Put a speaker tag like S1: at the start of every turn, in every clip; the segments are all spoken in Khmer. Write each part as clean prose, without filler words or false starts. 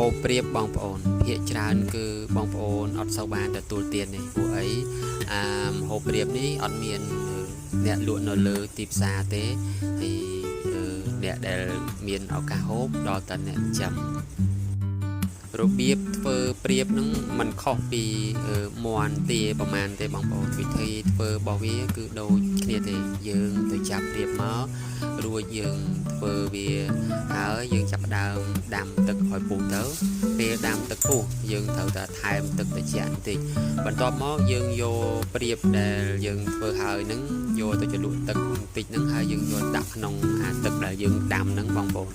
S1: ហូបព្រាបបងប្អូនភាគច្រើនគឺបងប្អូនអត់សូវបានទទួលទានទេព្រោះអីអាម្ហូបព្រាបនេះអត់មានអ្នកលក់នៅលើទីផ្សារទេហើយអ្នកដែលមានឱកាសហូបដល់តែអ្នកចាំរបៀបធ្វើព្រាបហ្នឹងมันខុសពីមាន់ទាប្រហែលទេបងប្អូនវិធីធ្វើរបស់វាគឺដូចគ្នាទេយើងទៅចាប់ព្រាបមករួចយើងធ្វើវាហើយយើងចាប់ផ្ដើមដាំទឹកឲ្យពុះទៅពេលដាំទឹកពុះយើងត្រូវតែថែមទឹកត្រជាក់បន្តិចបន្ទាប់មកយើងយកព្រាបដែលយើងធ្វើហើយហ្នឹងយកទៅជ្រលក់ទឹកបន្តិចហ្នឹងហើយយើងយកដាក់ក្នុងអាទឹកដែលយើងដាំហ្នឹងបងប្អូន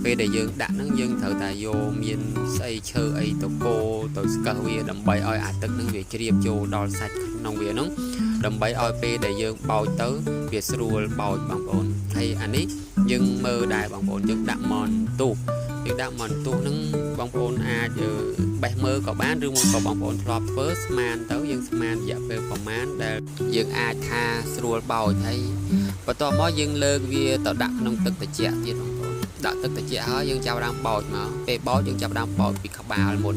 S1: ពេលដែលយើងដាក់ហ្នឹងយើងត្រូវតែយកមានស្អីឈើអីទៅកូរទៅស្កឹះវាដើម្បីឲ្យអាទឹកហ្នឹងវាជ្រាបចូលដល់សាច់ក្នុងវាហ្នឹងដើម្បីឲ្យពេលដែលយើងបោចទៅវាស្រួលបោចបងប្អូនហើយអានេះយើងមើលដែរបងប្អូនយើងដាក់មន់ទូសយើងដាក់មន់ទូសហ្នឹងបងប្អូនអាចបេះមើលក៏បានឬមួយក៏បងប្អូនធ្លាប់ធ្វើស្មានទៅយើងស្មានរយៈពេលប្រហែលដែលយើងអាចថាស្រួលបោចហើយបន្ទាប់មកយើងលើកវាទៅដាក់ក្នុងទឹកត្រជាក់ទៀតបងប្អូនដាក់ទឹកត្រជាក់ហើយយើងចាប់ដើមបោចមកពេលបោចយើងចាប់ដើមបោចពីក្បាលមុន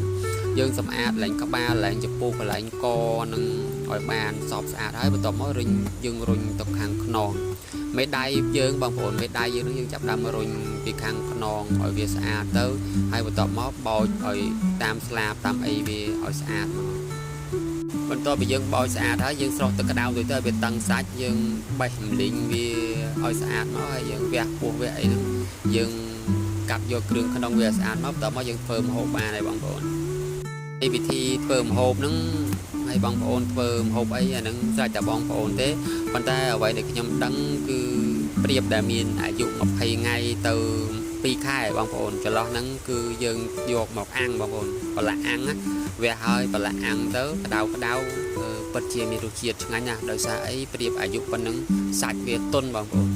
S1: យើងសម្អាតឡើងក្បាលឡើងចំពោះកន្លែងកនឹងឲ្យបានសពស្អាតហើយបន្ទាប់មករុញយើងរុញទៅខាងខ្នងមេដៃយើងបងប្អូនមេដៃយើងនឹងយើងចាប់ដើមរុញពីខាងខ្នងឲ្យវាស្អាតទៅហើយបន្ទាប់មកបោចឲ្យតាមស្លាបតាមអីវាឲ្យស្អាតមកបន្ទាប់ពីយើងបោចស្អាតហើយយើងស្រោះទឹកក្តៅទៅទៅឲ្យវាតឹងសាច់យើងបេះរំលីងវាឲ្យស្អាតមកហើយយើងវះពោះវះអីហ្នឹងយើងកាត់យកគ្រឿងក្នុងវាស្អាតមកបន្ទាប់មកយើងធ្វើម្ហូបបានហើយបងប្អូនហើយវិធីធ្វើម្ហូបហ្នឹងហើយបងប្អូនធ្វើម្ហូបអីអាហ្នឹងស្រេចតែបងប្អូនទេប៉ុន្តែអ្វីដែលខ្ញុំដឹងគឺព្រាបដែលមានអាយុ20ថ្ងៃទៅ2ខែបងប្អូនចន្លោះហ្នឹងគឺយើងយកមកអាំងបងប្អូនប្រឡាក់អាំងណាវះហើយប្រឡាក់អាំងទៅក្តៅក្តៅពិតជាមានរសជាតិឆ្ងាញ់ណាស់ដោយសារអីព្រាបអាយុប៉ុណ្ណឹងសាច់វាទន់បងប្អូន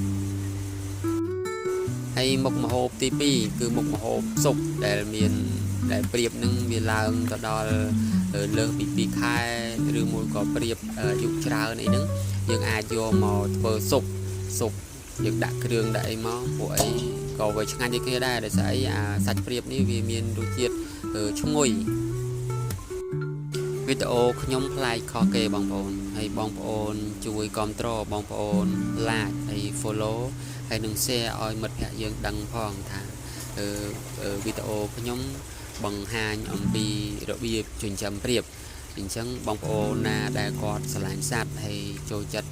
S1: ហើយមុខម្ហូបទី2គឺមុខម្ហូបស៊ុបដែលមានដែលព្រាបនឹងវាឡើងទៅដល់លើសពី2ខែឬមួយក៏ព្រាបអាយុច្រើនអីហ្នឹងយើងអាចយកមកធ្វើស៊ុបស៊ុបយើងដាក់គ្រឿងដាក់អីមកពួកអីក៏វាឆ្ងាញ់ដូចគ្នាដែរដោយសារអីអាសាច់ព្រាបនេះវាមានរសជាតិឈ្ងុយវីដេអូខ្ញុំប្លែកខុសគេបងប្អូនហើយបងប្អូនជួយគ្រប់គ្រងបងប្អូន like ហើយ follow ហើយនឹង share ឲ្យមិត្តភ័ក្តិយើងដឹងផងថាវីដេអូខ្ញុំបង្ហាញអំពីរបៀបចិញ្ចឹមព្រាបអញ្ចឹងបងប្អូនណាដែលគាត់ស្រឡាញ់សត្វហើយចូលចិត្ត